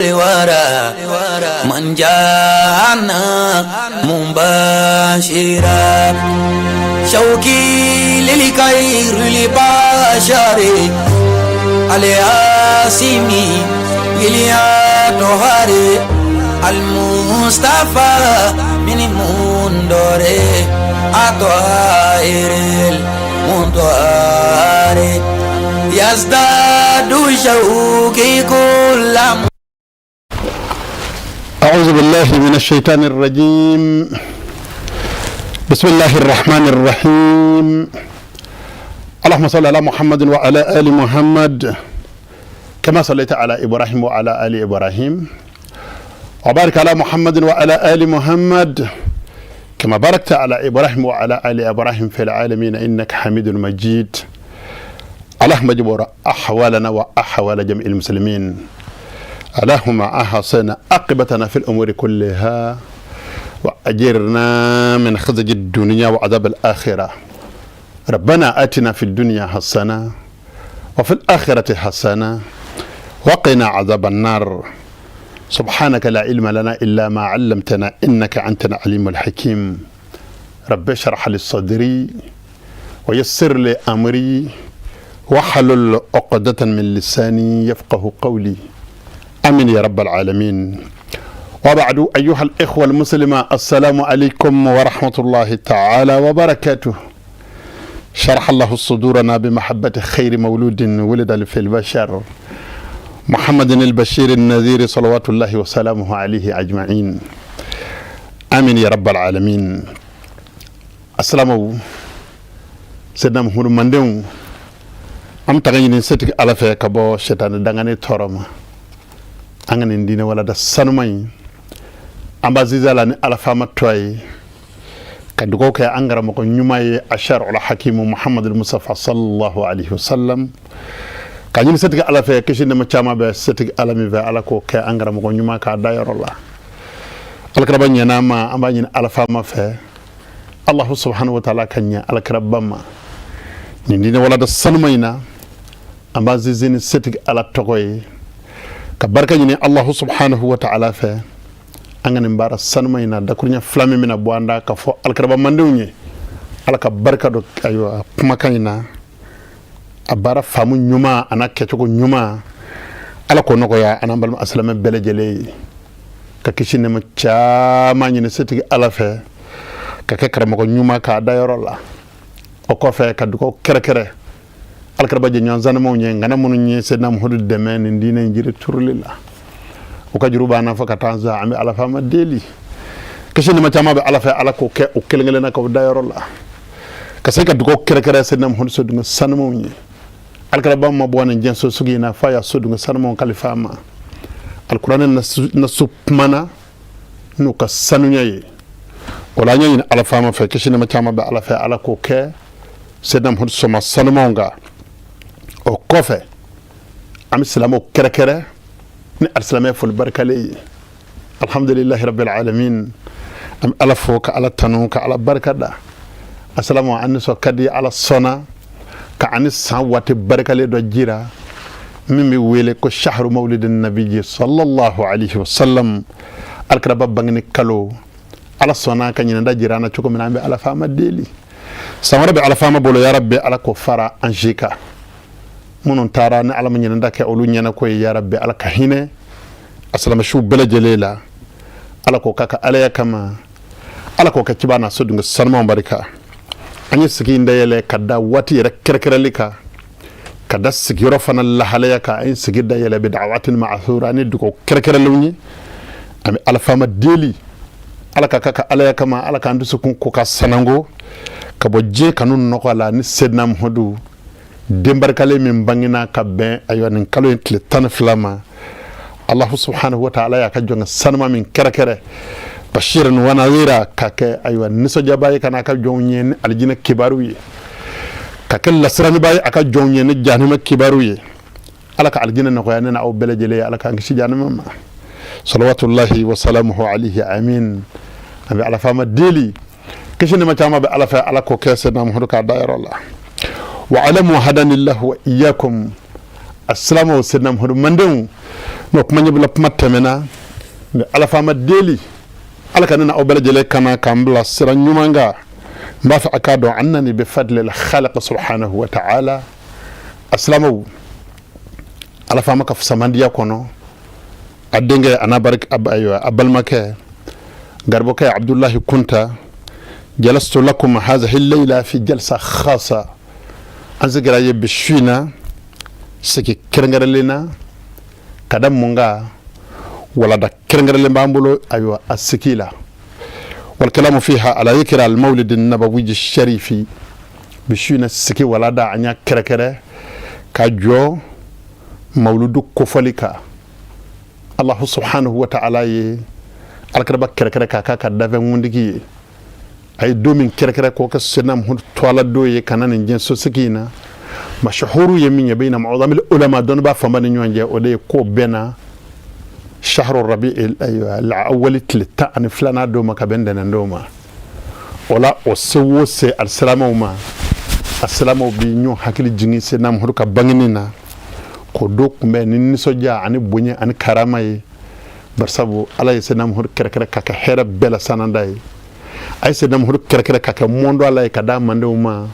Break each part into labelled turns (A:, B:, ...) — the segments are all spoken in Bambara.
A: الورى من جاءنا مبشرا شوقي للخير البشر الياسمي إليا طهاري المصطفى من مندوري أطائر المنطار يزداد شوقي كل
B: أعوذ بالله من الشيطان الرجيم. بسم الله الرحمن الرحيم. اللهم صل على محمد وعلى آل محمد كما صليت على إبراهيم وعلى آل إبراهيم، وبارك على محمد وعلى آل محمد كما باركت على إبراهيم وعلى آل إبراهيم في العالمين إنك حميد مجيد. اللهم اجبر أحوالنا وأحوال جميع المسلمين. اللهم أحسن عاقبتنا في الأمور كلها وأجرنا من خزي الدنيا وعذاب الآخرة. ربنا آتنا في الدنيا حسنة وفي الآخرة حسنة وقنا عذاب النار. سبحانك لا علم لنا إلا ما علمتنا إنك أنت العليم الحكيم. رب اشرح لي صدري ويسر لي أمري واحلل عقدة من لساني يفقه قولي. آمين يا رب العالمين. وبعد، أيها الإخوة المسلمة، السلام عليكم ورحمة الله تعالى وبركاته. شرح الله صدورنا بمحبة خير مولود ولد في البشر، محمد البشير النذير، صلوات الله وسلامه عليه أجمعين، آمين يا رب العالمين. السلام سيدنا محمد mandenw, an bɛ taga ɲini setigi Ala fɛ ka bɔ sɛtanɛ dangane tɔɔrɔ ma. An ka nin diinɛ walada sanuma in, an b'a ziza la ni Ala faama tɔ ye, ka dugawu kɛ an karamɔgɔ ɲuman ye, asharul hakimu Muhamadu Mustafa sallallahu alaihi wasallam, ka ɲini setigi Ala fɛ kisi nɛma caman bɛ setigi Ala min fɛ, Ala k'o kɛ an karamɔgɔ ɲuman k'a da yɔrɔ la. Alakiraba ɲɛna ma, an b'a ɲini Ala faama fɛ, Allahu subhanahu wa ta'ala ka ɲɛ alakiraba ma. Nin diinɛ walada sanuma in na, an b'an sinsin ni setigi Ala tɔgɔ ye, ka barika ɲini Allahu subhanahu wa ta'ala fɛ. An ka nin baara sanuma in na, dakuruɲɛ fila min bɛna bɔ an da ka fɔ alakiraba mandenw ye, Ala ka barika dɔ ayiwa kumakan in na, a baara faamu ɲuman a n'a kɛcogo ɲuman, Ala k'o nɔgɔya an n'an balima asilamɛ bɛɛ lajɛlen ye. Ka kisi nɛma caman ɲini setigi Ala fɛ ka kɛ karamɔgɔ ɲuman k'a da yɔrɔ la. O kɔfɛ, ka dugawu kɛrɛkɛrɛ alakiraba jɛɲɔgɔn sanumaw ye, ŋana minnu ye Sedina Muhamadu dɛmɛ nin diinɛ in jiri turuli la, u ka juru b'an na fɔ ka taa sa. An bɛ Ala faama deli, kisi nɛma caman bɛ Ala fɛ, Ala k'o kɛ o kelen kelenna k'o da yɔrɔ la. Ka se ka dugawu kɛrɛkɛrɛ Sedina Muhamadu sodunga sanumaw ye. Alakiraba ma bɔ nin diɲɛ sugu in na f'a y'a sodunga sanumaw kalifa ma. Alikuranɛ nasu kumana n'u ka sanuya ye. O la, an y'a ɲini Ala faama fɛ, kisi nɛma caman bɛ Ala fɛ, Ala k'o kɛ Sedina Muhamadu sɔma sanumaw kan. O kɔfɛ, an bɛ silamɛw kɛrɛkɛrɛ ni alisilamɛya foli barikalen ye. Alhamdulilahi rabbil alamin. An bɛ Ala fo ka Ala tanu ka Ala barika da. Asalamu, an nisɔn ka di, Ala sɔnna ka ani san waati barikalen dɔ jira min bɛ wele ko shahru mawlidin nabiyyi sallallahu alaihi wasallam, alkiraba bangeni kalo. Ala sɔnna ka ɲinɛda jira an na cogo min na, an bɛ Ala faama deli, san wɛrɛ bɛ Ala faama bolo, ya Rabbi, Ala k'o fara an si kan. Minnu taara ni Ala ma ɲinɛda kɛ olu ɲɛna ko ye, ya Rabbi, Ala ka hinɛ a silamɛsiw bɛɛ lajɛlen la. Ala k'o k'a ka alaya kama, Ala k'o kɛ ciba n'a sodunga sanumanw barika. An ye sigi in dayɛlɛ ka da waati yɛrɛ kɛrɛkɛrɛli kan, ka da sigiyɔrɔ fana lahalaya kan. An ye sigi dayɛlɛ bi da'awatin ma'thura ni dugawu kɛrɛkɛrɛlenw ye. An bɛ Ala faama deli, Ala ka k'a ka alaya kama, Ala k'an dusukun ko ka sanango ka bɔ diɲɛ kanu nɔgɔ la ni Sedina Muhamadu den barikalen min bangena ka bɛn ayiwa nin kalo in tile 12 ma. Allahu subhanahu wa ta'ala y'a ka jɔn sanuma min kɛrɛkɛrɛ bashiran wa nadhira, ka kɛ ayiwa nisɔndiyaba ye ka n'a ka jɔnw ye ni alijinɛ kibaru ye, ka kɛ lasiraniba ye a ka jɔnw ye ni jahanama kibaru ye. Ala ka alijinɛ nɔgɔya ne na aw bɛɛ lajɛlen ye, Ala k'an kisi jahanama ma. Salawatullahi wa salamuhu alayhi, amin. An bɛ Ala faama deli, kisi nɛma caman bɛ Ala fɛ, Ala k'o kɛ Sedina Muhamadu k'a da yɔrɔ la. Wa alamu hadanillahu wa iyyakum. Asilamaw, Sedina Muhamadu mandenw, N'o kuma ɲɛbila kuma tɛmɛna, n bɛ Ala faama deli, Ala ka ne na aw bɛɛ lajɛlen kana k'an bila sira ɲuman kan. N b'a fɛ a k'a dɔn annani bi fadli al-khaliq subhanahu wa ta'ala. A silamɛw, Ala faama ka fisamandiya kɔnɔ, a denkɛ a n'a barika, ayiwa, a balimakɛ garibukɛ Abdulahi Kunta, jalastu lakum hazihi layla fi jalsa khasa. An sigira ye bi su in na sigi kɛrɛnkɛrɛnlen na ka da mun kan? Walada kɛrɛnkɛrɛnlen b'an bolo, ayiwa, a sigi la. Walkalamu fiha ala yikra almawlid nabawi sharifi. Bi su in na sigi walada, an y'a kɛrɛkɛrɛ ka jɔ mawuludu kofɔli kan. Allahu subhanahu wa ta'ala ye alakiraba kɛrɛkɛrɛ k'a k'a ka dafɛn ye. A ye don min kɛrɛkɛrɛ k'o kɛ Sena Muhamadu tɔgɔla don ye ka na nin diɲɛ sosigi in na, mashahuru ye min ye bayna mu'zamil ulama, dɔnnibaa fanba ni ɲɔgɔn cɛ, o de ye k'o bɛnna shahru rabi awali tile 12nan don ma, ka bɛn ntɛnɛn don ma. O la, o se o se, alisilamɛw ma, alisilamɛw bi ɲɔgɔn hakili jigin Sena Muhamadu ka bangeni na, k'o don kunbɛn ni nisɔndiya ani bonya ani karama ye. Barisabu Ala ye Sena Muhamadu kɛrɛkɛrɛ ka kɛ hɛrɛ bɛɛ la sananda ye. A ye Sena Muhamadu kɛrɛkɛrɛ ka kɛ mɔndɔ Ala ye ka d'a mandenw ma.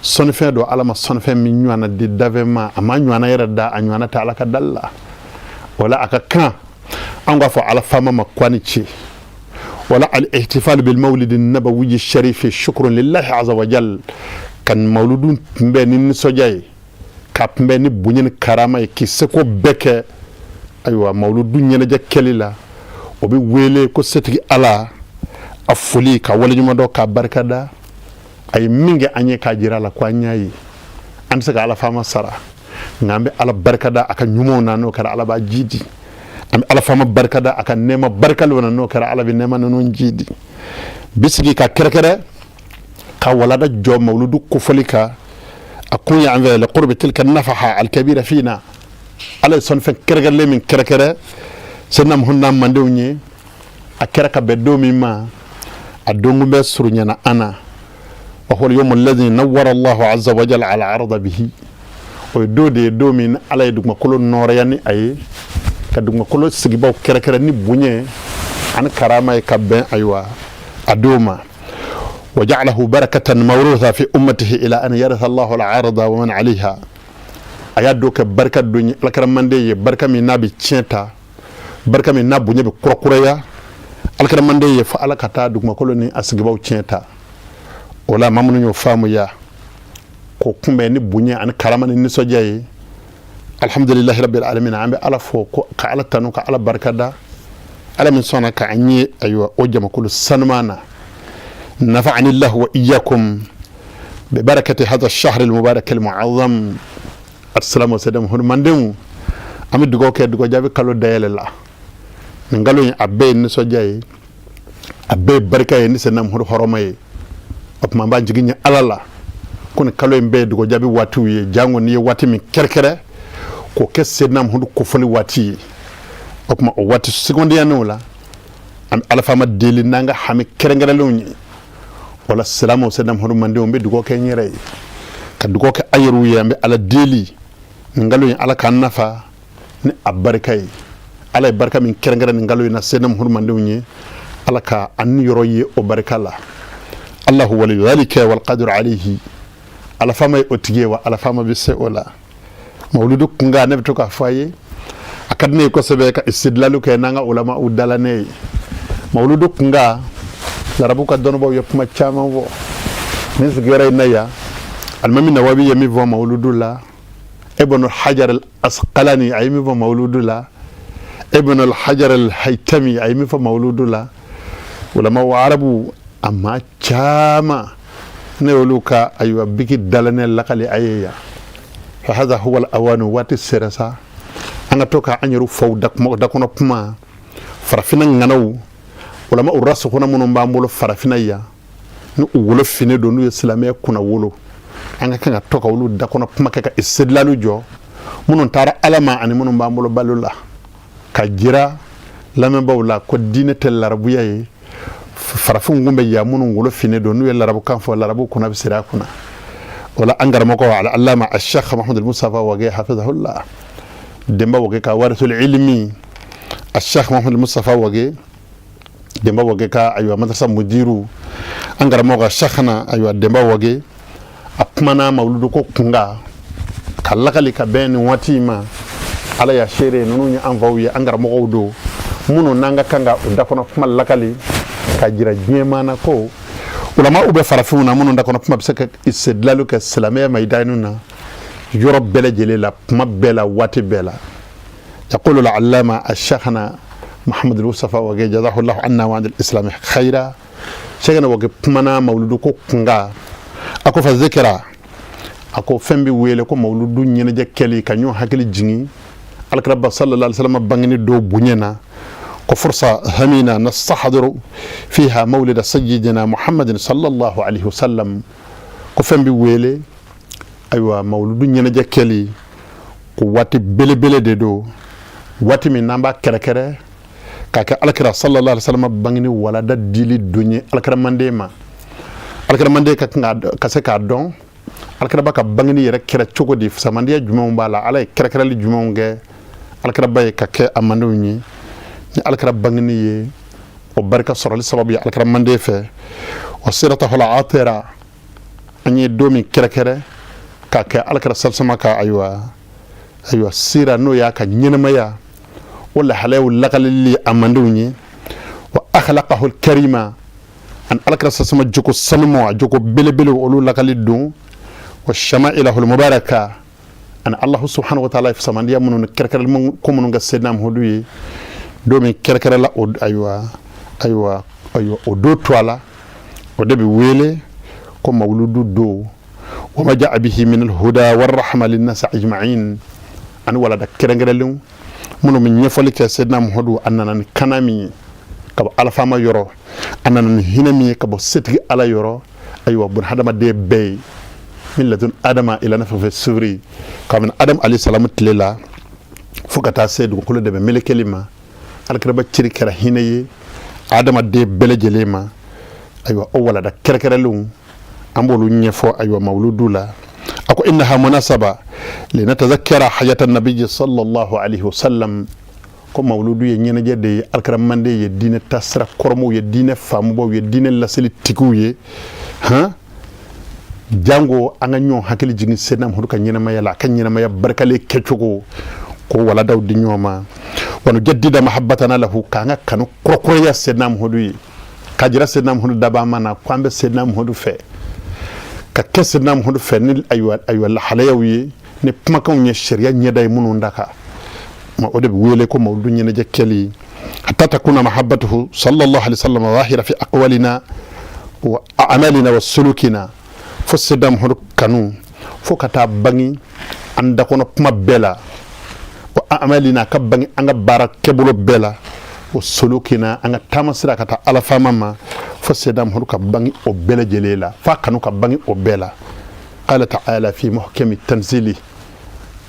B: Sɔnnifɛn don, Ala ma sɔnnifɛn min ɲɔgɔnna di dafɛn ma, a ma ɲɔgɔnna yɛrɛ da, a ɲɔgɔnna tɛ Ala ka dali la. O la, a ka kan an k'a fɔ Ala faama ma ko a ni ce. Wala al-ihtifal bil mawlid an-nabawi sharifi shukrun lillahi azza wa jal. Ka mawuludu kunbɛn ni nisɔndiya ye, ka kunbɛn ni bonya ni karama ye, k'i seko bɛɛ kɛ, ayiwa, mawuludu ɲɛnajɛ kɛli la, o bɛ wele ko setigi Ala a foli, ka waleɲuman dɔn, k'a barikada a ye min kɛ an ye, k'a jira a la ko an y'a ye. An tɛ se ka Ala faama sara, nka an bɛ Ala barikada a ka ɲumanw na, n'o kɛra Ala b'a ji di. An bɛ Ala faama barikada a ka nɛɛma barikaliw na, n'o kɛra Ala bɛ nɛɛma ninnu ji di. Bi sigi ka kɛrɛkɛrɛ ka walada jɔ mawuludu kofɔli kan, a kun ye an fɛ la qurbi tilka nafaha alkabira fina. Ala ye sɔnnifɛn kɛrɛkɛrɛlen min kɛrɛkɛrɛ Sena Muhamadu mandenw ye, a kɛra ka bɛn don min ma, a donkun bɛ surunyana an na. Wa huwa al-yawmu alladhi nawwara Allahu azza wa jalla ala arda bihi. O ye don de ye, don min Ala ye dugumakolo nɔrɔya ni a ye, ka dugumakolo sigibaw kɛrɛkɛrɛ ni bonya ani karama ye, ka bɛn, ayiwa, a don ma. Wa ja'alahu barakatan mawrutha fi ummatihi ila an yaritha Allahu al-arda wa man 'alayha. A y'a don kɛ barika don ye alakira manden ye, barika min n'a bɛ tiɲɛ ta, barika min n'a bonya bɛ kurakuraya alakira manden ye, fo Ala ka taa dugumakolo ni a sigibaw tiɲɛ ta. O la, maa minnu y'o faamuya k'o kunbɛn ni bonya ani karama ni nisɔndiya ye, alhamdulilahi rabbil alamin, an bɛ Ala fo ka Ala tanu, ka Ala barikada, Ala min sɔnna k'an ye, ayiwa, o jamakulu sanuman na. Nafa'ani llahu wa iyyakum bi barakati hadha ash-shahr al-mubarak al-mu'azzam. Assalamu alaikum hurmandenw, an bɛ dugawu kɛ, dugawu jaabi kalo dayɛlɛ la. Nin kalo in, a bɛɛ ye nisɔndiya ye, a bɛɛ ye barika ye ni Sena Muhamadu hɔrɔma ye. O tuma, an b'an jigi ɲɛ Ala la ko nin kalo in bɛɛ ye dugawu jaabi waatiw ye, jango n'i ye waati min kɛrɛkɛrɛ k'o kɛ Sena Muhamadu kofɔli waati ye. O tuma, o waati secondaire la, an bɛ Ala faama deli n'an ka hami kɛrɛnkɛrɛnlenw ye. O la, silamɛw, Sena Muhamadu mandenw, n bɛ dugawu kɛ n yɛrɛ ye, ka dugawu kɛ a yɛrɛw ye. An bɛ Ala deli nin kalo in, Ala k'an nafa ni a barika ye. Ala ye barika min kɛrɛnkɛrɛn nin kalo in na Sena Muhamadu mandenw ye, Ala ka an niyɔrɔ ye o barika la. Allahu waliyu dhalika wal qadiru alayhi. Ala faama ye o tigi ye wa, Ala faama bɛ se o la. Mawuludu kunkan, ne bɛ to k'a fɔ a ye, a ka di ne ye kosɛbɛ ka istidlalu kɛ n'an ka ulama u dala ne ye. Mawuludu kunkan, larabu ka dɔnnibaw ye kuma caman fɔ nin sigiyɔrɔ in na yan. Alimami Nawawi ye min fɔ mawuludu la, Ibn Hajar al-Asqalani a ye min fɔ mawuludu la, Ibn al-Hajar al-Haytami a ye min fɔ mawuludu la, ulama arabu a maa caman, ne y'olu ka, ayiwa, biki dalanɛ lakali a ye yan. Fa hadha huwa al-awanu, waati sera sa an ka to ka an yɛrɛ faw dakɔnɔ kuma. Farafinna ŋanaw, ulama u rasukuna minnu b'an bolo farafinna yan, ni u wolo fini don, n'u ye silamɛya kunna wolo, an ka kan ka to ka olu dakɔnɔ kuma kɛ ka istidlalu jɔ, minnu taara Ala ma ani minnu b'an bolo balo la, ka jira lamɛnbaaw la ko diinɛ tɛ larabuya ye. Farafinw kun bɛ yan, minnu wolo fini don, n'u ye larabukan fɔ, larabu kunna bɛ siri a kunna. O la, an karamɔgɔ al-allama al-sheikh Mahamadu Mustafa Wage hafizahullah, Denba Wage ka warisul ilimi. A Cheikh Mohamed Mustafa Wage, Demba Wage ka ayiwa madrasa mudiru, an karamɔgɔ ka Cheikhna ayiwa Demba Wage, a kumana mawuludu ko kunga ka lakali ka bɛn nin waati in ma. Ala ya seere, ninnu ye an faw ye, an karamɔgɔw don, minnu n'an ka kan ka u dakɔnɔ kuma lakali ka jira diɲɛmaa na ko ulama u bɛ farafinw na minnu dakɔnɔ kuma bɛ se ka istidlalu kɛ silamɛya ma idayinu na yɔrɔ bɛɛ lajɛlen la, kuma bɛɛ la, waati bɛɛ la. يقول العلامة الشيخنا محمد المصطفى وجه جزاه الله عنا وعن الإسلام خيرا. Cheikhna Wage kumana mawuludu ko kunga, a ko fa zikira, a ko fɛn bɛ wele ko mawuludu ɲɛnajɛ kɛli ka ɲɔgɔn hakili jigin alakiraba sallallahu alaihi wasallam bangeni dɔw bonya na, ko fursa hamina nastahdiru fiha mawlida sayyidina Muhammadin sallallahu alaihi wasallam. Ko fɛn bɛ wele ayiwa mawuludu ɲɛnajɛ kɛli, ko waati belebele de don, waati min n'an b'a kɛrɛkɛrɛ k'a kɛ alakira sallallahu alaihi wasallam bangeni walada dili don ye alakira manden ma. Alakira manden ka kan ka se k'a dɔn alakiraba ka bangeni yɛrɛ kɛra cogo di, samandiya jumɛnw b'a la, Ala ye kɛrɛkɛrɛli jumɛnw kɛ alakiraba ye ka kɛ a mandenw ye, ni alakira bangeni ye o barika sɔrɔli sababu ye alakira manden fɛ. Wa siratahu al-atira, an ye don min kɛrɛkɛrɛ k'a kɛ alakira salasama ka ayiwa sira, n'o y'a ka ɲɛnɛmaya o lahalayaw lakalili a mandenw ye. Wa akhlaqahu al-karima, an alakira salasama jogo sanumaw, a jogo belebele, olu lakali don. Wa shama'ilahu al-mubaraka, ani Allahu subhanahu wa ta'ala samandiya minnu ni kɛrɛkɛrɛli ko minnu ka Seydina Muhamadu ye, don min kɛrɛkɛrɛla o ayiwa o don to a la, o de bɛ wele ko mawuludu don. Wa ma ja'a bihi min al-huda war-rahma lin-nas ajma'in, ani walada kɛrɛnkɛrɛnlenw minnu bɛ ɲɛfɔli kɛ Seydina Muhamadu, a nana ni kana min ye ka bɔ alafama yɔrɔ, a nana ni hinɛ min ye ka bɔ setigi Ala yɔrɔ, ayiwa bun hadamaden bɛɛ ye, min ladun adama ila nafa fɛ suri, kabini Adam alayhi salamu tile la fo ka taa se dugukolo dɛmɛ melekeli ma, alakiraba ciri kɛra hinɛ ye adamaden bɛɛ lajɛlen ma. Ayiwa o walada kɛrɛkɛrɛlenw, an b'olu ɲɛfɔ ayiwa mawuludu la. A ko innaha munasaba linatazakkara hayata nabiyyi sallallahu alaihi wasallam, ko mawuludu ye ɲɛnajɛ de ye alakira manden ye, diinɛ tasira kɔrɔmɔw ye, diinɛ faamubaw ye, diinɛ laseli tigiw ye, han jango an ka ɲɔgɔn hakili jigin Seydina Muhamadu ka ɲɛnamaya la, a ka ɲɛnamaya barikalen kɛcogo, ko waladaw di ɲɔgɔn ma. Wa nujaddida mahabbatana lahu, k'an ka kanu kurakuraya Seydina Muhamadu ye, k'a jira Seydina Muhamadu dabama na ko an bɛ Seydina Muhamadu fɛ, ka kɛ Seydina Muhamadu fɛ ni ayiwa lahalayaw ye, ni kumakanw ye, sariya ɲɛda ye minnu da kan ma, o de bɛ wele ko mawuludu ɲɛnajɛ kɛli. Hatta takuna mahabbatuhu sallallahu alaihi wasallam zahira fi aqwalina wa a'malina wa sulukina, fo Seydina Muhamadu kanu fo ka taa bangi an dakɔnɔ kuma bɛɛ la, wa a'malina, ka bangi an ka baara kɛbolo bɛɛ la, wa sulukina, an ka taamasira ka taa Ala faama ma, fo Seydina Muhamadu ka bangi o bɛɛ lajɛlen la, f'a kanu ka bangi o bɛɛ la. Qala ta'ala fi muhkami tanzili,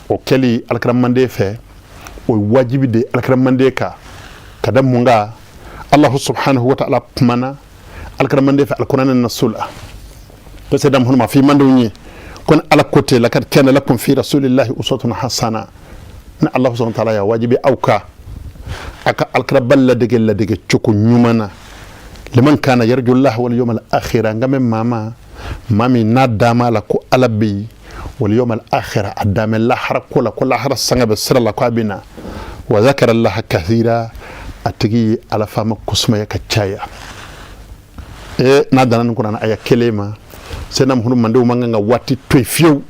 B: o kɛli alakira manden fɛ, o ye wajibi de alakira manden kan. Ka da mun kan? Allahu subhanahu wa ta'ala kumana alakira manden fɛ alikuranɛ nasul la ko Seydina Muhamadu ma f'i mandenw ye ko ni Ala ko ten: lakad kana lakum fi rasulillahi uswatun hasana. Ni Allahu subhanahu wa ta'ala ya wajibi aw ka a ka alakiraba ladege ladege cogo ɲuman na, liman kana yarju Allah wal yawmal akhir, n ka mɛ maa maa min n'a dama la ko Ala bɛ yen, wal yawmal akhir, a damɛ lahara ko la, ko lahara sanga bɛ sira la, ko a bɛ na, wa zakara Allah kathira, a tigi ye Ala faama kosumaya ka caya. E n'a danna nin kuranɛ aya kelen ma, Seydina Muhamadu mandenw man kan ka waati to yen fiyewu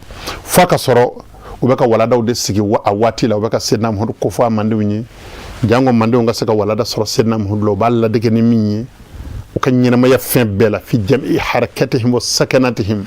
B: f'a ka sɔrɔ u bɛ ka waladaw de sigi a waati la, u bɛ ka Seydina Muhamadu kofɔ a mandenw ye, jango mandenw ka se ka walada sɔrɔ Seydina Muhamadu la, u b'a ladege ni min ye u ka ɲɛnamaya fɛn bɛɛ la, fi jami'i harakatihim wa sakanatihim,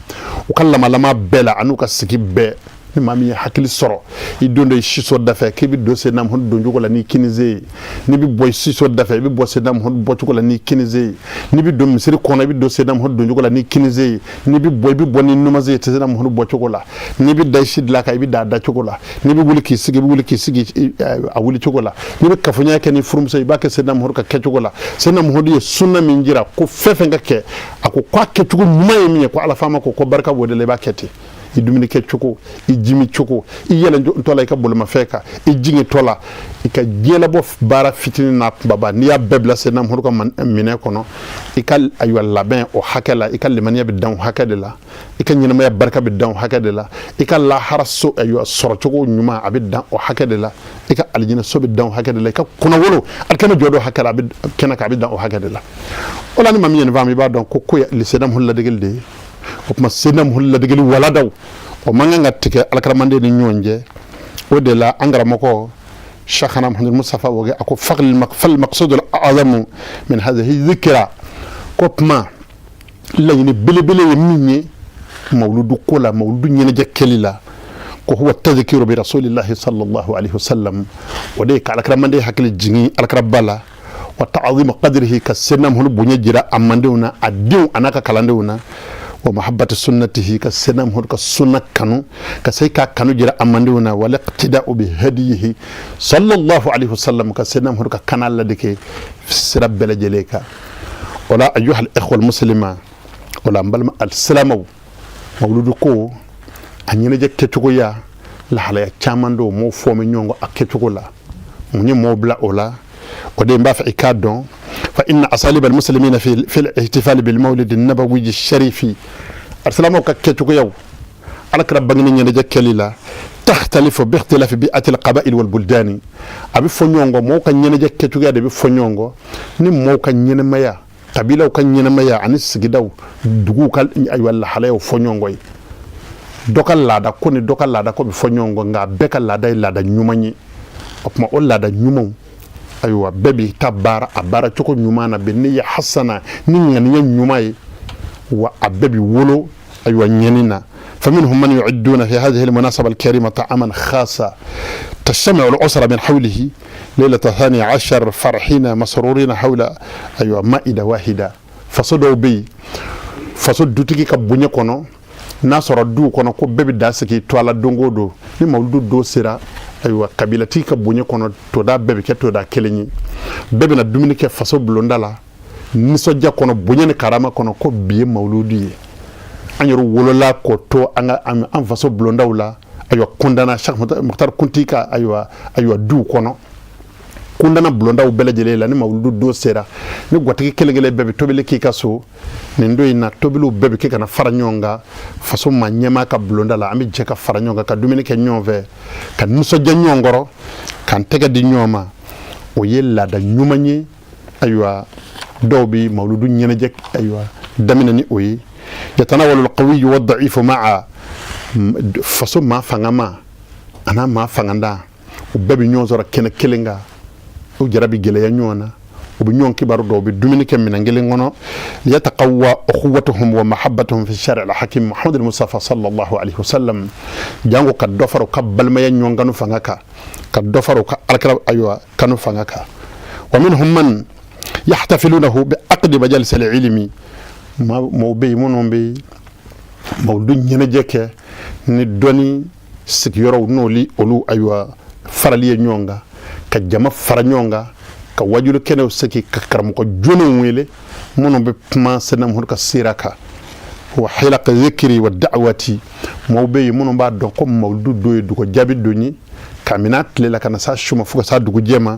B: u ka lamalama bɛɛ la an'u ka sigi bɛɛ. Ni maa min ye hakili sɔrɔ, i don dɔ i siso dafɛ k'i bɛ don Seydina Muhamadu doncogo la n'i kinize ye, n'i bɛ bɔ i siso dafɛ, i bɛ bɔ Seydina Muhamadu bɔcogo la n'i kinize ye, n'i bɛ don misiri kɔnɔ, i bɛ don Seydina Muhamadu doncogo la n'i kinize ye, n'i bɛ bɔ, i bɛ bɔ ni numaze ye Seydina Muhamadu bɔcogo la, n'i bɛ da i si dilan kan, i bɛ da a dacogo la, n'i bɛ wuli k'i sigi, i bɛ wuli k'i sigi a wuli cogo la, n'i bɛ kafoɲɔgɔnya kɛ ni furumuso, i b'a kɛ Seydina Muhamadu ka kɛcogo la. Seydina Muhamadu ye sunna min jira ko fɛn fɛn ka kɛ, a ko k'a kɛcogo ɲuman ye min ye, ko Ala faama ko barika b'o de la, i b'a kɛ ten. I dumuni kɛ cogo, i jimi cogo, i yɛlɛntɔ la i ka bolimafɛn kan, i jigintɔ la, i I ka diɲɛlabɔ baara fitinin n'a kunbaba, n'i y'a bɛɛ bila Seyidina Muhamadu ka minɛ kɔnɔ, i ka ayiwa labɛn o hakɛ la, i ka limaniya bɛ dan o hakɛ de la, i ka ɲɛnamaya barika bɛ dan o hakɛ de la, i ka lahara so ayiwa sɔrɔcogo ɲuman a bɛ dan o hakɛ de la, i ka alijinɛ so bɛ dan o hakɛ de la, i ka kunnawolo alikiyama jɔ don hakɛ la, a bɛ kɛnɛ kan, a bɛ dan o hakɛ de la. O la, ni maa min ye nin faamu, i b'a dɔn ko ye Seyidina Muhamadu ladegeli de ye. O tuma, Seyidina Muhamadu ladegeli waladaw, o man kan ka tigɛ alakaramanden ni ɲɔgɔn cɛ. O de la, an karamɔgɔ Sheikhana Muhammad Mustafa Wage a ko: فالمقصود الأعظم من هذه الذكرى, ko kuma laɲini belebele ye min ye mawuludu ko la, mawuludu ɲɛnajɛ kɛli la, ko هو التذكير برسول الله صلى الله عليه وسلم, o de ye ka alakaramanden hakili jigin alakiraba la, وتعظيم قدره, ka Seyidina Muhammadu bonya jira a mandenw na, a denw a n'a ka kalandenw na, ومحبة سنته, ka Seyidina Muhammadu ka sunna kanu, ka se k'a kanu jira a mandenw na, والاقتداء بهديه صلى الله عليه وسلم, ka Seyidina Muhammadu ka kana ladege sira bɛɛ lajɛlen kan. O la, أيها الإخوة المسلمة, o la, n balima alisilamɛw, mawuludu ko a ɲɛnajɛ kɛcogoya lahalaya caman dɔw m'o fɔ min ɲɔgɔn kɔ a kɛcogo la. Mun ye mɔɔw bila o la? O de n b'a fɛ i k'a dɔn: فإن أساليب المسلمين في الاحتفال بالمولد النبوي الشريف, alisilamɛw ka kɛcogoyaw alakira bangeni ɲɛnajɛ kɛli la, تختلف باختلاف بيئات القبائل والبلدان. A bɛ fɔ ɲɔgɔn kɔ, mɔgɔw ka ɲɛnajɛ kɛcogoya de bɛ fɔ ɲɔgɔn kɔ ni mɔgɔw ka ɲɛnɛmaya, kabilaw ka ɲɛnɛmaya ani sigidaw, duguw ka ayiwa lahalayaw fɔ ɲɔgɔn kɔ ye. Dɔ ka laada ko ni dɔ ka laada ko bɛ fɔ ɲɔgɔn kɔ, nka bɛɛ ka laada ye laada ɲuman ye. O tuma, o laada ɲumanw, ayiwa, bɛɛ b'i ta baara a baara cogo ɲuman na بنية حسنة, ni ŋaniya ɲuman ye, wa a bɛɛ bi wolo ayiwa ɲɛni na. فمنهم من يعدون في هذه المناسبة الكريمة طعاما خاصا تجتمع الأسرة من حوله ليلة 12 فرحين مسرورين حول أيوة مائدة واحدة. Faso dɔw bɛ yen, faso dutigi ka bonya kɔnɔ, n'a sɔrɔ duw kɔnɔ ko bɛɛ bɛ da sigi to a la don o don, ni mawuludu don sera, ayiwa, kabilatigi ka bonya kɔnɔ, toda bɛɛ bɛ kɛ toda kelen ye, bɛɛ bɛna dumuni kɛ faso bulonda la nisɔndiya kɔnɔ, bonya ni karama kɔnɔ, ko bi ye mawuludu ye. An yɛrɛ wolola k'o to an ka an faso bulondaw la. Ayiwa, kundana Cheikh Mukhtar Kunti ka ayiwa duw kɔnɔ, kundana bulondaw bɛɛ lajɛlen la, ni mawuludu don sera, ni gatigi kelen kelen bɛɛ bɛ tobili k'i ka so, nin don in na, tobiliw bɛɛ bɛ kɛ ka na fara ɲɔgɔn kan faso maa ɲɛmaa ka bulonda la. An bɛ jɛ ka fara ɲɔgɔn kan ka dumuni kɛ ɲɔgɔn fɛ, ka nisɔndiya ɲɔgɔn kɔrɔ, k'an tɛgɛ di ɲɔgɔn ma. O ye laada ɲuman ye. Ayiwa, dɔw bɛ mawuludu ɲɛnajɛ ayiwa daminɛ ni o ye. يتناول القوي والضعيف معا, faso maa fangama a n'a maa fanganda, u bɛɛ bɛ ɲɔgɔn sɔrɔ kɛnɛ kelen kan, u jara bɛ gɛlɛya ɲɔgɔn na, u bɛ ɲɔgɔn kibaru dɔn, u bɛ dumuni kɛ minɛn kelen kɔnɔ. ليتقوى أخوتهم ومحبتهم في الشارع الحكيم محمد المصطفى صلى الله عليه وسلم, jango ka dɔ fara u ka balimaya ɲɔgɔn kanu fanga kan, ka dɔ fara u ka alakira ayiwa kanu fanga kan. ومنهم من يحتفلونه بعقد مجالس العلم, maaw bɛ yen minnu bɛ mawuludu ɲɛnajɛ kɛ ni dɔnni sigiyɔrɔw n'olu olu ayiwa farali ye ɲɔgɔn kan, ka jama fara ɲɔgɔn kan, ka wajulu kɛnɛw sigi, ka karamɔgɔ joonenw wele minnu bɛ kuma Seyidina Muhamadu ka sira kan, وحلق الذكر والدعوة. Maaw bɛ yen minnu b'a dɔn ko mawuludu don ye dugu jaabi don ye, kabini tile la ka na s'a su ma fo ka s'a dugujɛ ma,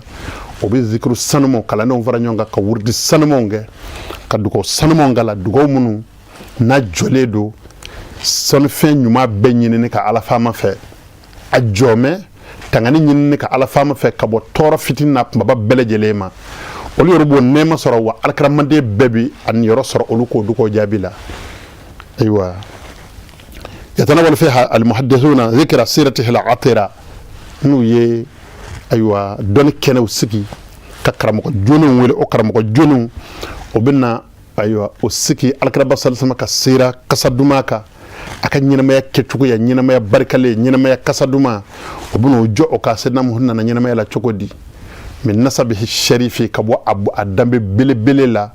B: o bɛ zikiru sanumaw kalandenw fara ɲɔgɔn kan, ka wurudi sanumaw kɛ, ka dugawu sanumaw k'a la, dugawu minnu n'a jɔlen don sɔnnifɛn ɲuman bɛɛ ɲinini ka Ala faama fɛ, a jɔmɛ tangani ɲinini ka Ala faama fɛ ka bɔ tɔɔrɔ fitinin n'a kunbaba bɛɛ lajɛlen ma. Olu yɛrɛ b'o nɛɛma sɔrɔ, wa alakaramanden bɛɛ bi a niyɔrɔ sɔrɔ olu k'o dugawu jaabi la. Ayiwa, يتناول فيها المحدثون ذكر سيرته العطرة, n'u ye ayiwa dɔnni kɛnɛw sigi ka karamɔgɔ joonenw wele, o karamɔgɔ joonenw o bɛ na ayiwa o sigi alakiraba salisama ka sira kasa duman kan, a ka ɲɛnamaya kɛcogoya, ɲɛnamaya barikalen, ɲɛnamaya kasa duman, o bɛ n'o jɔ o kan. Seyidina Muhamadu nana ɲɛnamaya la cogo di? من نسبه الشريف, ka bɔ a danbe belebele la,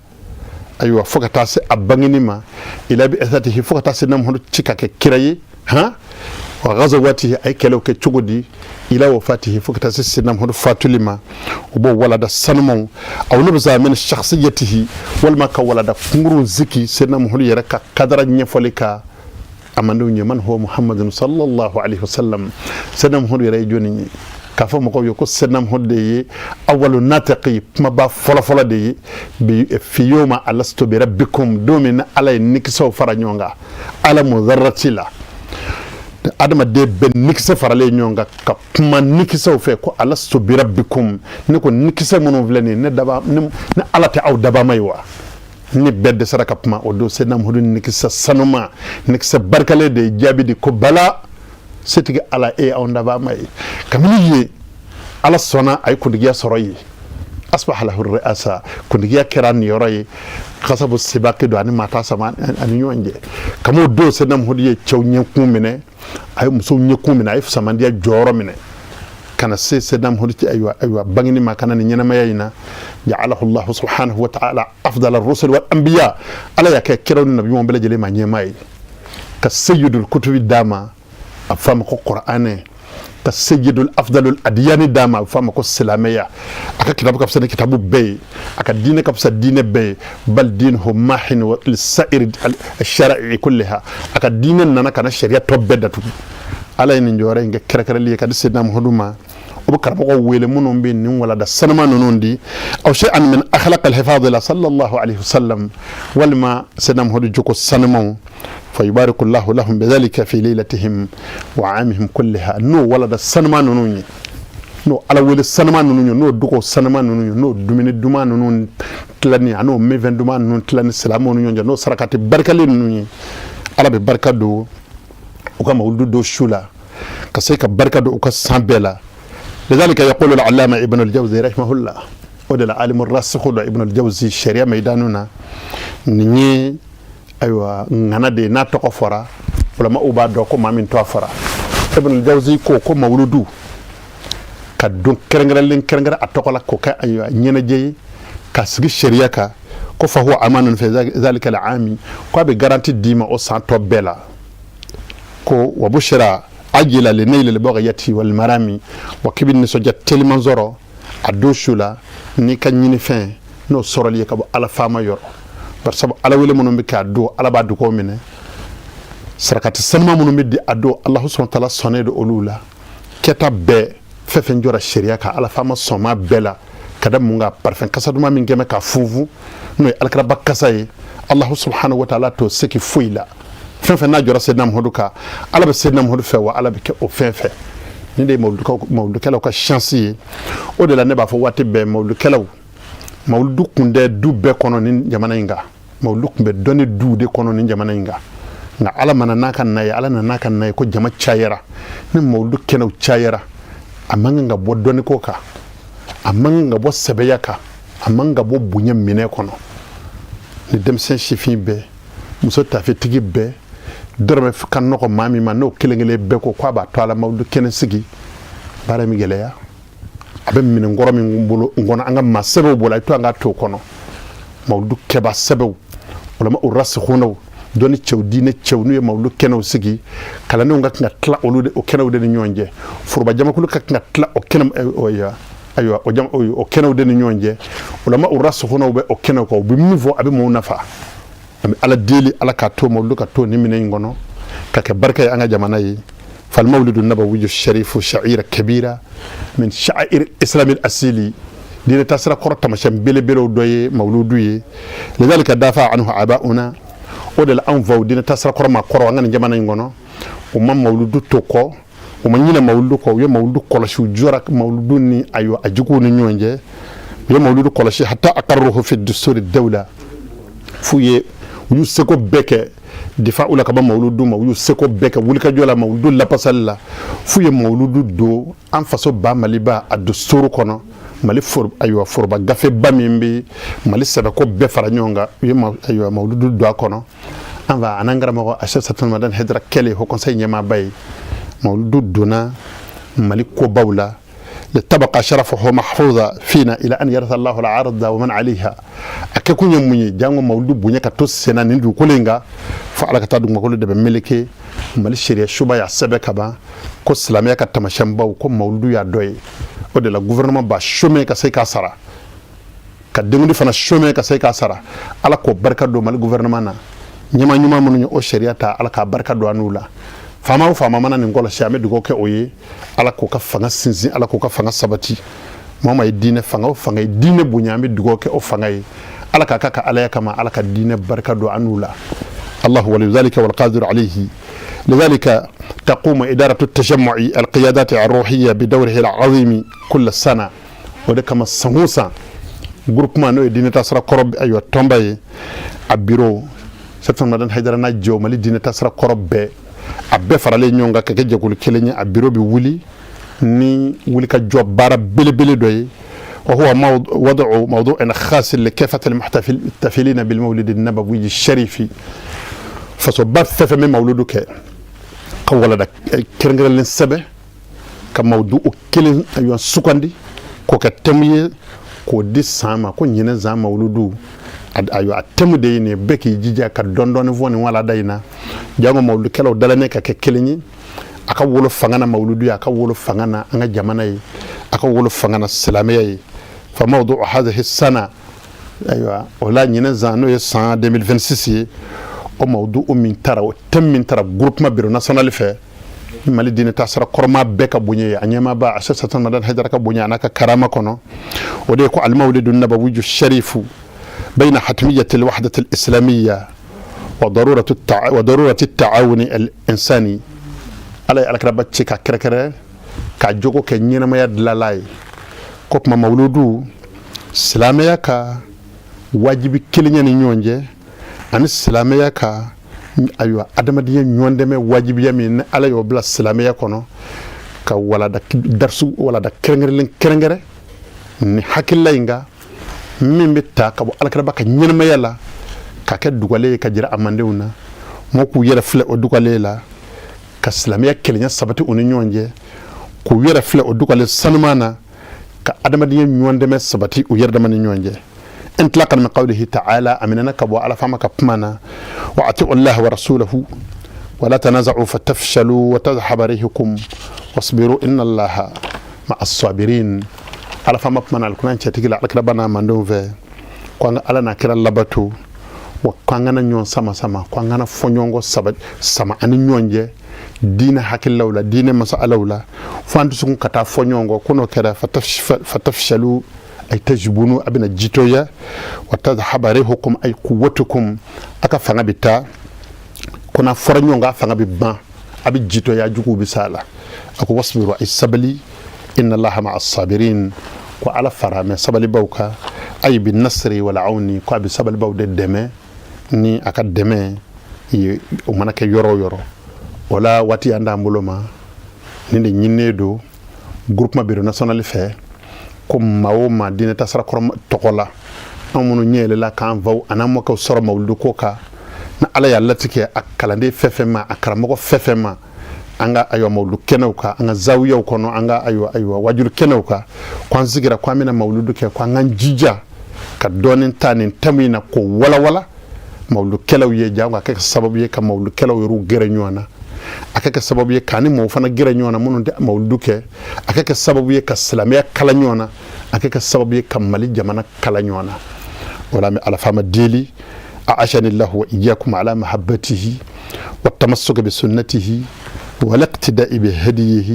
B: ayiwa, fo ka taa se a bangeni ma, إلى بعثته, fo ka taa se Muhamadu ci ka kɛ kira ye, han, وغزواته, a ye kɛlɛw kɛ cogo di, إلى وفاته, fo ka taa se Seyidina Muhamadu fatuli ma. O b'o walada sanumanw أو نبذة من شخصيته, walima ka walada kunkurun sigi Seyidina Muhamadu yɛrɛ ka kadara ɲɛfɔli ka a mandenw ye. من هو محمد صلى الله عليه وسلم? Seyidina Muhamadu yɛrɛ ye jɔnni ye? K'a fɔ mɔgɔw ye ko Seydina Muhamadu de ye awalu nataqi, kumaba fɔlɔfɔlɔ de ye bi fi yoma alastu bi rabbikum, don min na Ala ye nikisɛw fara ɲɔgɔn kan alamu zarrati la, adamaden bɛɛ nikisɛ faralen ɲɔgɔn kan ka kuma nikisɛw fɛ ko alastu bi rabbikum, ne ko nikisɛ minnu filɛ nin ye, ne daba ne Ala tɛ aw dabama ye wa? Ni bɛɛ dɛsɛra ka kuma o don, Seydina Muhamadu nikisɛ sanuma, nikisɛ barikalen de ye jaabi di ko bala, setigi Ala, e anw dabama ye. Kabini ye Ala sɔnna, a ye kuntigiya sɔrɔ ye, asbaha lahu ri'asa, kuntigiya kɛra niyɔrɔ ye, kasabu sibaki don ani maa t'a sama ani ɲɔgɔn cɛ. Kabini o don, Seydina Muhamadu ye cɛw ɲɛkun minɛ, a ye musow ɲɛkun minɛ, a ye samandiya jɔyɔrɔ minɛ ka na se Seydina Muhamadu cɛ. Ayiwa, bangeni ma ka na ni ɲɛnamaya in na, ja'alahu Allahu subhanahu wa ta'ala afdal ar-rusul wal anbiya, Ala y'a kɛ kiraw ni nabiɲumanw bɛɛ lajɛlen ma ɲɛmaa ye, ka sayyidul kutubi d'a ma, a bɛ f'a ma ko Kuranɛ, ka sayyidul afdalul adiyani d'a ma, a bɛ f'a ma ko silamɛya. A ka kitabu ka fisa ni kitabu bɛɛ ye, a ka diinɛ ka fisa diinɛ bɛɛ ye, bal diinuhu mahin wa lisairi shara'i kulliha, a ka diinɛ nana ka na sariya tɔ bɛɛ datugu. Ala ye nin jɔyɔrɔ in kɛ kɛrɛnkɛrɛnli ye ka di Seydina Muhamadu ma. O bɛ karamɔgɔw wele minnu bɛ nin walada sanuma ninnu di, aw shay'an min akhlaq al-fadila sallallahu alaihi wasallam, walima Seydina Muhamadu jogo sanumaw, fa yubariku Allahu lahum bidhalika fi laylatihim wa amihim kulliha. N'o walada sanuma ninnu ye, n'o Ala wele sanuma ninnu ye, n'o dugaw sanuma ninnu ye, n'o dumuni duman ninnu tilani an'o minfɛn duman ninnu tilani silamɛw ni ɲɔgɔn cɛ, n'o sarakati barikalen ninnu ye, Ala bɛ barika don u ka mawuludu don su la, ka se ka barika don u ka san bɛɛ la. Lidhalika yaqulu al-allama Ibn al-Jawzi rahimahullah, o de la alimu rasikhu dɔ Ibn al-Jawzi sariya maidanu na, nin ye ayiwa ŋana de ye, n'a tɔgɔ fɔra ulama'u b'a dɔn ko maa min tɔgɔ fɔra. Ibn al-Jawzi ko mawuludu ka don kɛrɛnkɛrɛnlen kɛrɛnkɛrɛn a tɔgɔ la k'o kɛ ayiwa ɲɛnajɛ ye ka sigi sariya kan, ko fa huwa amanun fi zalika al-ami, ko a bɛ garanti d'i ma o san tɔ bɛɛ la, ko wa bushra ajila li nayli al-baghyati wal marami, wa k'i bɛ nisɔndiya teliman sɔrɔ a don su la n'i ka ɲinifɛn n'o sɔrɔli ye ka bɔ Ala faama yɔrɔ, bari sabu Ala wele minnu bɛ kɛ a don, Ala b'a dugaw minɛ, sarakati sanuma minnu bɛ di a don, Alahu subahana taala sɔnnen don olu la, kɛta bɛɛ fɛn fɛn jɔra sariya kan, Ala faama sɔnma bɛɛ la, ka da mun kan? Parfum kasa duman min kɛmɛ ka funfun, n'o ye alakiraba kasa ye, Alahu subahana wa taala t'o seki foyi la. Fɛn fɛn n'a jɔra Seydina Muhamadu kan, Ala bɛ Seydina Muhamadu fɛ, wa Ala bɛ kɛ o fɛn fɛ. Nin de ye mawuludukɛlaw ka chance ye. O de la ne b'a fɔ waati bɛɛ, mawuludukɛlaw, mawuludu kun tɛ du bɛɛ kɔnɔ ni jamana in kan, mawuludu kun bɛ dɔnni duw de kɔnɔ ni jamana in kan. Nka Ala mana n'a ka na ye, Ala nana n'a ka na ye ko jama cayara ni mawuludu kɛnɛw cayara, a man kan ka bɔ dɔnniko kan, a man kan ka bɔ sɛbɛya kan, a man kan ka bɔ bonya minɛ kɔnɔ. Ni denmisɛn sifin bɛɛ, muso tafetigi bɛɛ, dɔrɔmɛ ka nɔgɔ maa min ma, n'o kelen kelen bɛɛ ko k'a b'a to a la mawuludu kɛnɛ sigi, baara min gɛlɛya a bɛ minɛnkɔrɔ min bolo n kɔnɔ, an ka maa sɛbɛw bolo, a ye to an ka to kɔnɔ, mawuludu kɛba sɛbɛw, ulama rasikhunaw, dɔnni cɛw, diinɛ cɛw, n'u ye mawuludu kɛnɛw sigi, kalandenw ka kan ka tila olu de o kɛnɛw de ni ɲɔgɔn cɛ, foroba jamakulu ka kan ka tila o kɛnɛ, ayiwa o kɛnɛw de ni ɲɔgɔn cɛ, ulama rasikhunaw bɛ o kɛnɛw kan, u bɛ min fɔ a bɛ maaw nafa. An bɛ Ala deli, Ala k'a to mawuludu ka to nin minɛ in kɔnɔ ka kɛ barika ye an ka jamana ye. Falmawlidu nabawiyu sharifu sha'ira kabira min sha'air islami asili, diinɛ taasira kɔrɔ taamasiyɛn belebelew dɔ ye mawuludu ye. Lidhalika dafa anhu abauna, o de la anw faw, diinɛ taasira kɔrɔ ma kɔrɔ an ka nin jamana in kɔnɔ, u ma mawuludu to kɔ, u ma ɲinɛ mawuludu kɔ, u ye mawuludu kɔlɔsi, u jɔra mawuludu ni ayiwa a juguw ni ɲɔgɔn cɛ, u ye mawuludu kɔlɔsi hatta aqarruhu fi dusturi dawla, f'u ye u y'u seko bɛɛ kɛ difa u la ka bɔ mawuludu ma, u y'u seko bɛɛ kɛ wulikajɔ la mawuludu lapasali la, f'u ye mawuludu don an faso ba Maliba a dusturu kɔnɔ, Mali ayiwa foroba gafeba min bɛ Mali sɛbɛko bɛɛ fara ɲɔgɔn kan, u ye ayiwa mawuludu don a kɔnɔ. An fa an'an karamɔgɔ a Cheikh Satana Madani Haidara kɛlen haut conseil ɲɛmaaba ye, mawuludu donna Mali kobaw la, litabqa sharafuhu mahfuza fina ila an yaritha Allahu al-arda wa man alayha. A kɛkun ye mun ye? Jango mawuludu bonya ka to senna nin dugukolo in kan fo Ala ka taa dugumakolo de bɛ meleke. Mali sariya suba y'a sɛbɛn ka ban ko silamɛya ka taamasiyɛnbaw, ko mawuludu y'a dɔ ye. O de la gouvernement b'a chômer ka se k'a sara, ka denkundi fana chômer ka se k'a sara. Ala k'o barika don Mali gouvernement na, ɲɛmaa ɲuman minnu ye o sariya ta, Ala k'a barika don an n'u la. Faama o faama mana nin kɔlɔsi, an bɛ dugawu kɛ o ye, Ala k'o ka fanga sinsin, Ala k'o ka fanga sabati. Maa maa ye diinɛ fanga o fanga ye diinɛ bonya, an bɛ dugawu kɛ o fanga ye, Ala k'a ka alaya kama, Ala ka diinɛ barika don an n'u la. الله ولي ذلك والقادر عليه. لذلك تقوم إدارة التجمع القيادات الروحية بدوره العظيم كل سنة. O de kama, san o san, groupement n'o ye diinɛ tasira kɔrɔ, ayiwa, tɔnba ye, a bureau Sɛfɛn Madani Hayidara n'a jɛw, Mali diinɛ tasira kɔrɔ bɛɛ, a bɛɛ faralen ɲɔgɔn kan ka kɛ jɛkulu kelen ye, a bureau bɛ wuli ni wulikajɔ baara belebele dɔ ye. وهو وضع موضوع خاص لكافة المحتفلين بالمولد النبوي الشريف. Fasoba fɛn fɛn bɛ mawuludu kɛ, ka walada kɛrɛnkɛrɛnlen sɛbɛn, ka mawudu o kelen, ayiwa, sugandi k'o kɛ thème ye, k'o di san ma, ko ɲinɛ san mawuludu, ayiwa, a thème de ye nin ye. Bɛɛ k'i jija ka dɔɔni dɔɔni fɔ nin walada in na. Jango mawuludukɛlaw dalalen ka kɛ kelen ye, a ka wolo fanga na mawuludu ye, a ka wolo fanga na an ka jamana ye, a ka wolo fanga na silamɛya ye. فموضوع هذه السنة, ayiwa, o la ɲinɛ san, n'o ye san 2026 ye, o mawudu min tara, o thème min tara groupement bureau national fɛ, Mali diinɛ taasira kɔrɔma bɛɛ ka bonya ye, a ɲɛmaaba a Sɛki Madani Hayidara ka bonya a n'a ka karama kɔnɔ, o de ye ko المولد النبوي الشريف بين حتمية الوحدة الإسلامية وضرورة التعاون الإنساني. Ala ye alakiraba ci ka kɛrɛkɛrɛ ka jogo kɛ ɲɛnamaya dilala ye, ko tuma mawuludu silamɛya ka wajibi kelenya ni ɲɔgɔn cɛ, ani silamɛya ka, ayiwa, adamadenya ɲɔgɔn dɛmɛ wajibiya min ni Ala y'o bila silamɛya kɔnɔ, ka walada darisu, walada kɛrɛnkɛrɛnlen kɛrɛnkɛrɛn ni hakilila in kan, min bɛ ta ka bɔ alakiraba ka ɲɛnamaya la, ka kɛ dugalen ye ka jira a mandenw na, mɔgɔ k'u yɛrɛ filɛ o dugalen la, ka silamɛya kelenya sabati u ni ɲɔgɔn cɛ, k'u yɛrɛ filɛ o dugalen sanuman na, ka adamadenya ɲɔgɔn dɛmɛ sabati u yɛrɛ dama ni ɲɔgɔn cɛ. انطلاقا من قوله تعالى, أمننا كبو على فمك بمنا, وأطيعوا الله ورسوله ولا تنازعوا فتفشلوا وتذهب ريحكم واصبروا إن الله مع الصابرين. Ala fama kumana alkuran cɛtigi la, alakira bana mandenw fɛ, ko an ka Ala n'a kira labato wa, ko an kana ɲɔgɔn sama sama, ko an kana fɔ ɲɔgɔn kɔ saba sama ani ɲɔgɔn cɛ diinɛ hakililaw la, diinɛ masalaw la, fo an dusukun ka taa fɔ ɲɔgɔn kɔ. Ko n'o kɛra, فتفشلوا أي تجبنوا, a bɛna jitoya, وتذهب ريحكم أي قوتكم, a ka fanga bɛ taa. Ko n'a fɔra ɲɔgɔn kan, a fanga bɛ ban, a bɛ jitoya, juguw bɛ s'a la. A ko واصبروا, ay sabali, إن الله مع الصابرين, ko Ala fara mɛ sabalibaw kan, أي بالنصر والعون, ko a bɛ sabalibaw de dɛmɛ ni a ka dɛmɛ ye, o mana kɛ yɔrɔ o yɔrɔ. O la, waati y'an d'an bolo ma, nin de ɲininen don groupement bureau national fɛ, ko maa o maa diinɛ tasara kɔrɔ tɔgɔ la, an minnu ɲɛ yɛlɛla k'an faw an'an mɔkɛw sɔrɔ mawuludu ko kan, ni Ala y'a latigɛ a kalanden fɛn fɛn ma, a karamɔgɔ fɛn fɛn ma, an ka, ayiwa, mawuludu kɛnɛw kan, an ka zawiyaw kɔnɔ, an ka, ayiwa, wajulu kɛnɛw kan, ko an sigira ko an bɛna mawuludu kɛ, ko an k'an jija ka dɔɔnin ta nin thème in na, k'o walawala mawuludukɛlaw ye, jango a kɛ sababu ye ka mawuludukɛlaw yɛrɛw gɛrɛ ɲɔgɔn na, a ka kɛ sababu ye k'an ni mɔgɔw fana gɛrɛ ɲɔgɔn na minnu tɛ mawuludu kɛ, a ka kɛ sababu ye ka silamɛya kala ɲɔgɔn na, a ka kɛ sababu ye ka Mali jamana kala ɲɔgɔn na. O la, an bɛ Ala faama deli, أعانني الله وإياكم على محبته والتمسك بسنته والاقتداء بهديه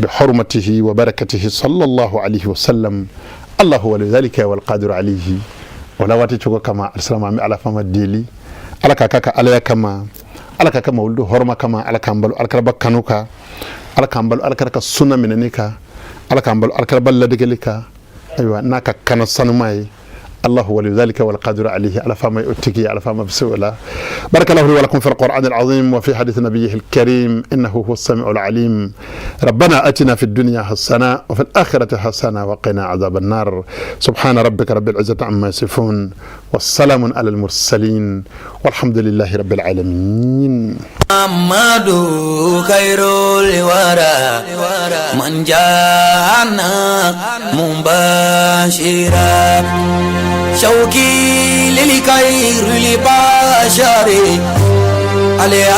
B: بحرمته وبركته صلى الله عليه وسلم. الله ولي ذلك والقادر عليه. Wala waati cogo kama, alisalama, an bɛ Ala faama deli, Ala ka ka alaya kama, Ala ka ka mawuludu hɔrɔma kama, Ala k'an balo alakiraba kanu kan, Ala k'an balo alakira ka sunna minɛni kan, Ala k'an balo alakiraba ladegeli kan, ayiwa, n'a ka kana sanuma ye. الله ولي ذلك والقادر عليه. على فما أتكي على فما بسؤلا. بارك الله لي ولكم في القرآن العظيم وفي حديث نبيه الكريم، إنه هو السميع العليم. ربنا أتنا في الدنيا حسنة وفي الآخرة حسنة وقنا عذاب النار. سبحان ربك رب العزة عما يصفون والسلام على المرسلين والحمد لله رب العالمين.
A: محمد خير الورى من جاءنا مبشرا، شوقي للخير البشر عليه.